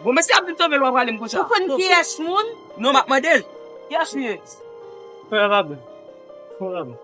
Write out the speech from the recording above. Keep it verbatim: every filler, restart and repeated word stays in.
Bon, mesye ap vin sove l, w ap rale m konsa. Ou konn kiyès moun? Non, m ap mande l. Kiyès li ye? Frè Raben. Frè Raben.